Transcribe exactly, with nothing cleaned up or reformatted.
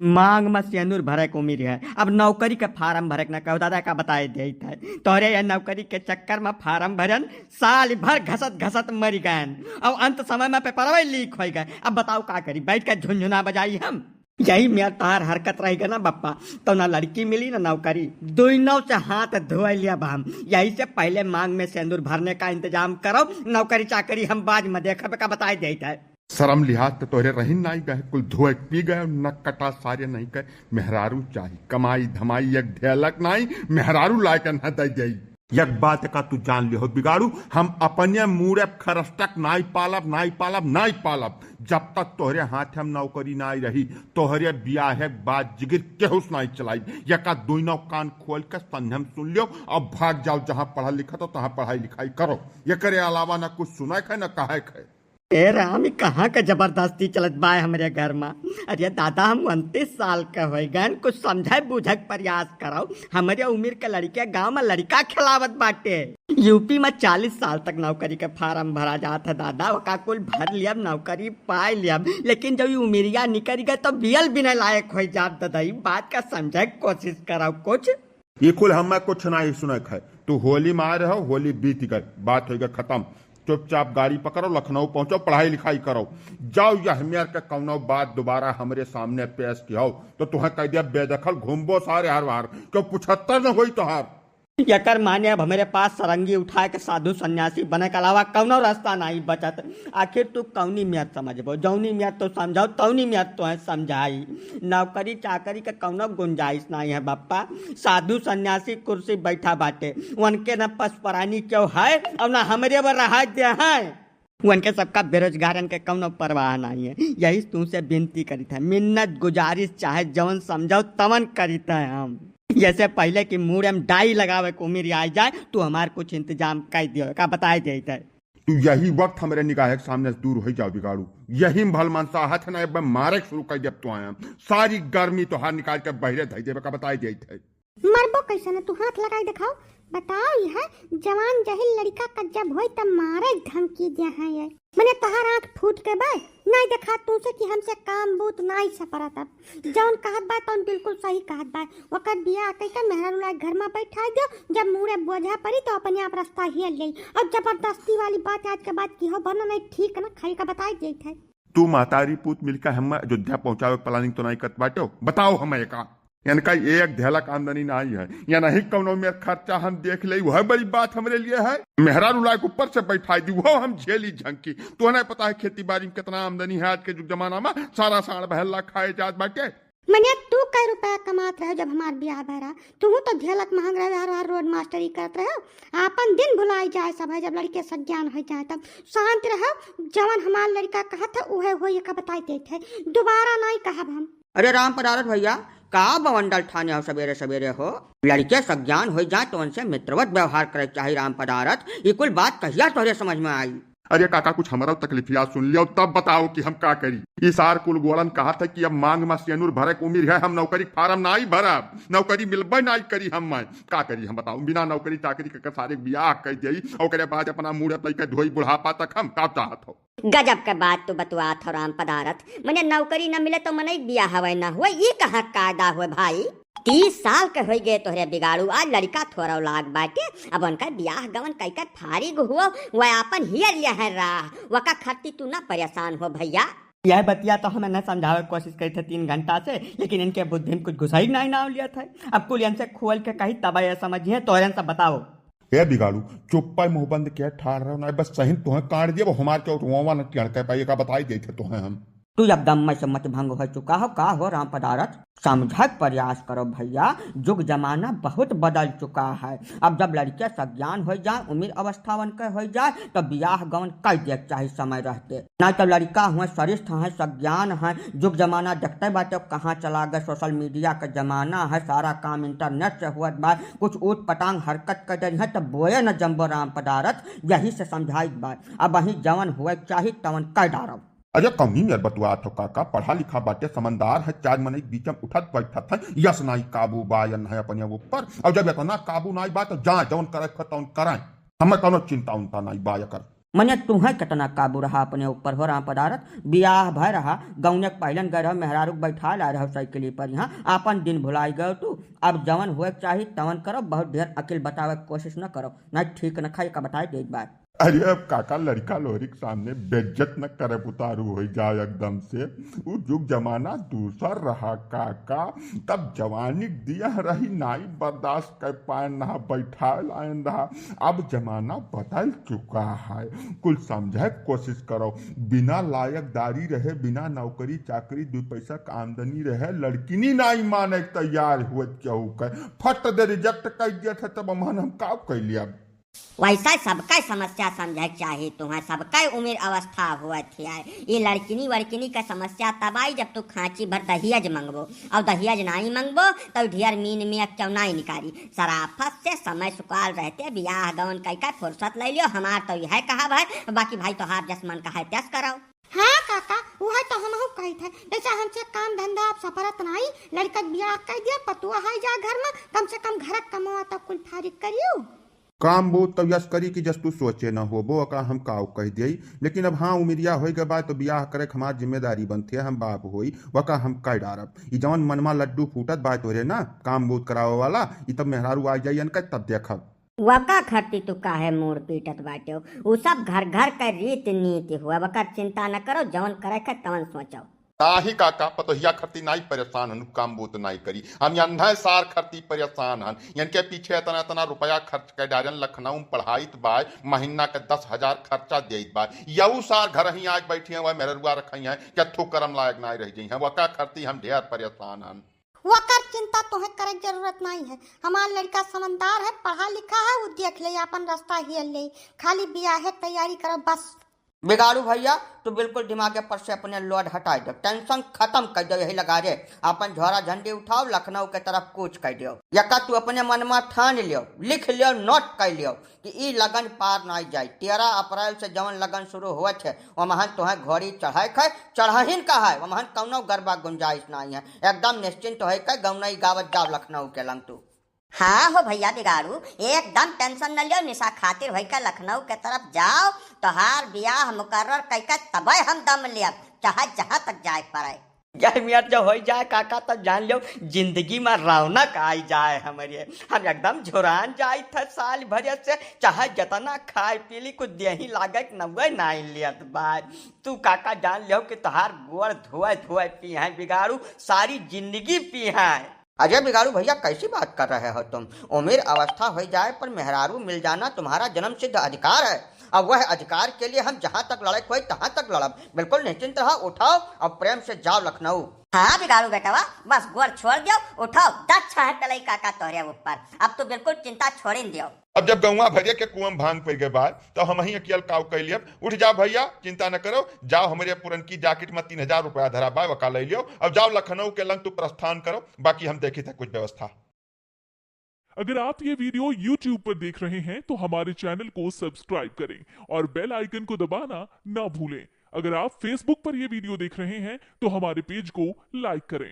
मांग में सेनुर भरे के उमिर है, अब नौकरी के फार्म भरे के ना कहो दादा, का बताए देइत है। तोहरे यह नौकरी के चक्कर में फार्म भरन, साल भर घसत घसत मरि गयन, और अंत समय में पेपरवे लीक होइ गए। अब बताओ का करी, बैठ के झुनझुना बजाई हम। यही मेर तोहार हरकत रहि गए ना बप्पा, तो ना लड़की मिली ना नौकरी। दुइनौ से हाथ धोए लिया बा हम। यही से पहले मांग में सेंदूर भरने का इंतजाम करो, नौकरी चाकरी हम बाद में देखबे, का बताए देइत है। शरम लिहाज तो तोहरे रहिन नाई गए, कुल धोए पी गए, नक कटा सारे नहीं कहे। मेहरारू चाही, कमाई धमाई एक ढेलक नाई, मेहरारू लायक न दे देई। एक बात का तू जान लिहो बिगाड़ू, हम अपने मूड़े खरस्टक नाई पालब, नाई पालब, नाई पालब। जब तक तोहरे हाथ हम नौकरी नाई रही, तोहरे बियाहे के बाद जिगिर केहू से नाई चलाई। यका दुइनौ कान खोल के संझम सुन लियो, अब भाग जाओ, जहाँ पढ़ा लिखा तो तहाँ पढ़ाई लिखाई करो। एकरे अलावा ना कुछ सुनाए खाए ना कहे खाए। ए राम, ई कहाँ का जबरदस्ती चलत बा हमरे घर मा? अरे दादा, हम उनतीस साल के होइ गए, कुछ समझे बूझे के प्रयास करो। हमरे उमिर के लड़के गांव में लड़का खेलावत बाटे। यूपी में चालीस साल तक नौकरी के फार्म भरा जात है दादा, ओका कुल भर लियब, नौकरी पाए लियब, लेकिन जब ई उमिरिया निकल गए तो बियल बिने लायक होइ जात दादा। ई बात का समझे के कोशिश करो कुछ। ई कुल हमें कुछ नाई सुने के है। तू होली में आए रहो, होली बीत गए, बात होइ गए खत्म। चुपचाप गाड़ी पकड़ो, लखनऊ पहुंचो, पढ़ाई लिखाई करो। जाओ, यह मेर के कौनो बात दोबारा हमरे सामने पेश किहो तो तुहें कह दिया बेदखल घूमबो सारे हर बार, क्यों पुछत्तर न होई तोहार। एकर माने अब हमरे पास सरंगी उठाए के साधु सन्यासी बने के अलावा कौनो रास्ता नाई बचत। आखिर तू कौनी मियत समझबो, जौनी मियत तो समझाओ, तौनी मियत तो है समझाई। नौकरी चाकरी के कौनो गुंजाइश नाई है बप्पा। साधु सन्यासी कुर्सी बैठा बाटे, उनके न पशु प्राणी क्यों है और न हमरे वो रहा दे हैं। उनके सबका बेरोजगारन के कौनो परवाह नाई है। यही तुमसे विनती करित है, मिन्नत गुजारिश चाहे जवन समझाओ तवन करित है हम। जैसे पहले की मूड़े में डाई लगावे के उमिर आ जाए, तू हमार कुछ इंतजाम कर दियो, का बताए देइत है। तू यही वक्त हमरे निगाह के सामने से दूर होइ जाओ बिगाड़ू। यही में भल मनसा हाथ ना, अब मारे के शुरू कर देब तो आया। सारी गर्मी तोहार निकाल के बहरे धई देबे, का बताए देइत है। मरबो कैसे न, तू हाथ लगाई देखाओ। बताओ, यह जवान जहिल लड़का का जब होई तब मारे धमकी दे हैं ये। मने तहार आँख फूट के बा, नाई देखा तुमसे कि हमसे काम बूत नाई सपरत। अब जौन कहत बा तौन बिल्कुल सही कहत बा। ओकर बियाह कई के मेहरारू लायक घर में बैठा दो, जब मूड़े बोझा पड़ी तो अपने आप रास्ता हियल जाई। और जबरदस्ती वाली बात आज के बाद की हो बना नहीं ठीक न, खाई का बताई देइत है। तू महतारी पूत मिलकर हम अयोध्या पहुंचावे के planning तो नाई करत बाटो? बताओ हम एका। इनका एक ढेलक आमदनी नाई है, या नहीं कौनो मेर खर्चा हम देख ले, वह बड़ी बात हमरे लिए है। मेहरारू लायक ऊपर से बैठाई दी, वो हम झेली झंकी। तो नहीं पता है खेती बाड़ी में कितना आमदनी है आज के जुग जमाना में, सारा साढ़ बहल्ला खाए जात बाटे। मने तू कै रुपया कमात रहे जब हमार बियाह भरा? तू तो ढेलक मांग रहे, हर हर रोड मास्टरी करत रहे। आपन दिन भुलाई जाए सब है, जब लड़के सज्ञान हो जाए तब शांत रहो। जवन हमार लड़का कहत है उहे होई, एका बताई देइत है, दोबारा नाई कहब हम। अरे राम पदारथ भैया, का बवंडल ठाने हो सबेरे सबेरे हो? लड़के सज्ञान हो जाए तो उनसे मित्रवत व्यवहार करे के चाही राम पदारथ। ई कुल बात कहिया तोहरे समझ में आई? अरे काका, कुछ हमरो तकलीफिया सुन लियो, तब बताओ कि हम का करी। ई सार कुल गोड़न कहत है कि अब मांग में सेनुर भरे के उमिर है, हम नौकरी के फार्म नाई भरब, नौकरी मिलबे नाई करी हम। मैं का करी हम बताओ, बिना नौकरी चाकरी के सारे बियाह कर देई, ओकरे बाद अपना मूड़े तई के ढोई बुढ़ापा तक हम का चाहत हो? गजब के बात तू बतुआत हो राम पदारथ। मने नौकरी न मिले तो मनई बियाह हवे न हुए, ई कहाँ कायदा हुए भाई? तीस साल के होई गए तोहरे बिगाड़ू, आज लड़का थोड़ा लाग बाटे, अब उनका बियाह गवन कई के फारिग हुओ, वह आपन हियर यह राह, वका खरती तू ना परेशान हो भैया। यह बतिया तो हमें न समझावे के कोशिश करी थे तीन घंटा से, लेकिन इनके बुद्धि में कुछ घुसाई नहीं नाम लिया था। अब कुल इनसे खोल के कही तब ये समझिए, तोहरे सब बताओ। ए बिगाड़ू, चुप्पा मुंह बंद के ठाड़ रहो, ना बस सही तुहें काट दिया, वो हमार के रोवा न टिड़के पाई, का बताई देइत है तुहें हम। तू अब दम में से मत भंग हो चुका हो, का हो राम पदारथ? समझे के प्रयास करो भैया, जुग जमाना बहुत बदल चुका है। अब जब लड़के सज्ञान हो जाए, उम्र अवस्था उनके हो जाए, तो बियाह गवन कर दे के चाही समय रहते। ना तो लड़का हुए सरिष्ठ हैं, सज्ञान हैं, जुग जमाना देखते बाटे कहाँ चला गए, social media के जमाना है, सारा काम internet से हुआ बा। कुछ ऊट पटांग हरकत कर दे हैं तो बोए न जम्बो राम पदारथ, यही से समझाई बात। अब वही जवन हुए के चाही तवन कर डारो। अरे कमी यार बतुआ थो काका, पढ़ा लिखा बाटे, समझदार है, चार मनई के बीच में उठत बैठत है, यस नाई काबू बा या नहीं अपने ऊपर। और जब इतना काबू नाई बा तो जा जवन करे के तवन कराए, हमें कौनो चिंता उनता नाई बा एकर। मने तुहैं केतना काबू रहा अपने ऊपर हो राम पदारथ? बियाह भय रहा, गौने के पहिलन गए रहो, मेहरारू के बैठा लाए रहो साइकिली पर, यहाँ आपन दिन भुलाई गयो तू। अब जवन होए के चाही तवन करो, बहुत ढेर अकिल बतावे के कोशिश न करो, नहीं ठीक न खाई का बताए देत बात। अरे अब काका, लड़का लोहरी के सामने बेइज्जत न करे, उतारू हो जाए एकदम से। उ जुग जमाना दूसर रहा काका, तब जवानी के दिया रही, नाई बर्दाश्त कर पाए ना, बैठाए लायन रहा। अब जमाना बदल चुका है, कुल समझे के कोशिश करो। बिना लायकदारी रहे, बिना नौकरी चाकरी, दू पैसा के आमदनी रहे, लड़किनी नाई माने के तैयार हुए केहू के, फट दे रिजेक्ट कर दिया था, तब हमन हम का कैली अब? वैसा सबका समस्या समझे के चाही तुहैं, सबका उम्र अवस्था हुआ थिया। ये लड़किनी वड़किनी का समस्या तब आई जब तू खांची भर दहियज मंगबो, और दहियज नाई मंगबो तो ढेर मीन में क्यों नाई निकारी। सराफत से समय सुकाल रहते बियाह गवन कई का फुर्सत ले लियो। हमार तो यह कहा भाई, बाकी भाई तोहार जस मन कहा तस करो। हाँ काका, उहे तो हमहू कहित है। जैसे हमसे काम धंधा अब सपरत नाई, लड़का के बियाह कर दिया, पतुआ है जा घर में, कम से कम घर कमवा तो कुल फारिग करियो। काम बूत तब यस करी कि जस तू सोचे न होबो, ओका हम काव कह देई। लेकिन अब हाँ, उमिरिया होई गए बा, तो बियाह करे के हमार जिम्मेदारी बनती है, हम बाप होई, वका हम कह डारब। ई जवन मनमा लड्डू फूटत बा तोरे ना, काम बूत करावे वाला, ई तब मेहरारू आ जाई अनका, तब देखब। वका खरती तू काहे मूड़ पीटत बाटे हो? उ सब घर घर के रीत नीति हुआ, वकर चिंता न करो, जवन करे के तवन सोचो। नाही काका, पतोहिया खरती नाई परेशान हन, काम बूत नाई करी। हम यन्हे सार खरती परेशान हन। यनके पीछे इतना, इतना रुपया खर्च कर डारन, लखनऊ में पढ़ाइत बाय, महीना के दस हजार खर्चा देइत बाय। यऊ सार घर ही आज बैठी हैं, वह मेहरुआ रखई हैं, क्या थू करम लायक नाई रह जई हैं। वका खरती हम ढेर परेशान हन। वकर चिंता तोहे करे के जरूरत नाई है। हमार लड़का समझदार है, पढ़ा लिखा है, उ देख ले, आपन रास्ता हियल ले। खाली बियाहे के तैयारी करो बस। बिगाड़ू भैया, तू बिल्कुल दिमागे पर से अपने load हटाई दो, tension खत्म कर दो। यही लगा रे, अपन झोरा झंडी उठाओ, लखनऊ के तरफ कूच कर दो। यका तू अपने मन में ठान लियो, लिख लियो, note कर लियो कि ई लगन पार नाई जाई। तेरह अप्रैल से जवन लगन शुरू होवत है, वमहन तोहे घोड़ी चढ़ाए के है, चढ़हिन का है, वमहन कौनो गरबा गुंजाइश नाई है। एकदम निश्चिंत होए के गौनई गावत जाओ लखनऊ के लंग तू। हाँ हो भैया बिगाड़ू, एकदम tension न लियो, निशा खातिर होई के लखनऊ के तरफ जाओ, तोहार बियाह मुकर्रर कई के तबे हम दम लियब, चाहे जहाँ तक जाए के पड़े। जय मियाँ, जब होई जाए काका, तब जान लियो जिंदगी में रौनक आई जाए हमरे। हम एकदम झुरान जाइत है साल भरे से, चाहे जितना खाए पी ली, कुछ देही लागे के नवे नाई लियत बा। तू काका जान लियो कि तोहार गोड़ धोए धोए पी हैं बिगाड़ू, सारी जिंदगी पी हैं। अरे बिगाड़ू भैया, कैसी बात कर रहे हो तुम? उम्र अवस्था हो जाए पर मेहरारू मिल जाना तुम्हारा जन्म सिद्ध अधिकार है। अब वह अधिकार के लिए हम जहाँ तक लड़े कोई तहाँ तक लड़ब। बिल्कुल निश्चिंत रहो, उठाओ और प्रेम से जाओ लखनऊ। हाँ बिगाड़ू बेटवा, बस गोड़ छोड़ दियो, उठाओ, दस छह तलई काका तोहरे ऊपर। अब तू बिल्कुल चिंता छोड़िन दियो। अब जब गौवा भरिया के कुआं भांग पड़ गए बा, तो हम ही अकियल काव कह लियब। उठ जाओ भैया, चिंता न करो, जाओ हमरे पुरनकी jacket में तीन हजार रुपया धरा बा, वका ले लियो। अब जाओ लखनऊ के लंग तू प्रस्थान करो, बाकी हम देखी थे कुछ व्यवस्था। अगर आप ये video YouTube पर देख रहे हैं तो हमारे channel को subscribe करें और bell icon को दबाना ना भूलें। अगर आप Facebook पर ये video देख रहे हैं तो हमारे page को like करें।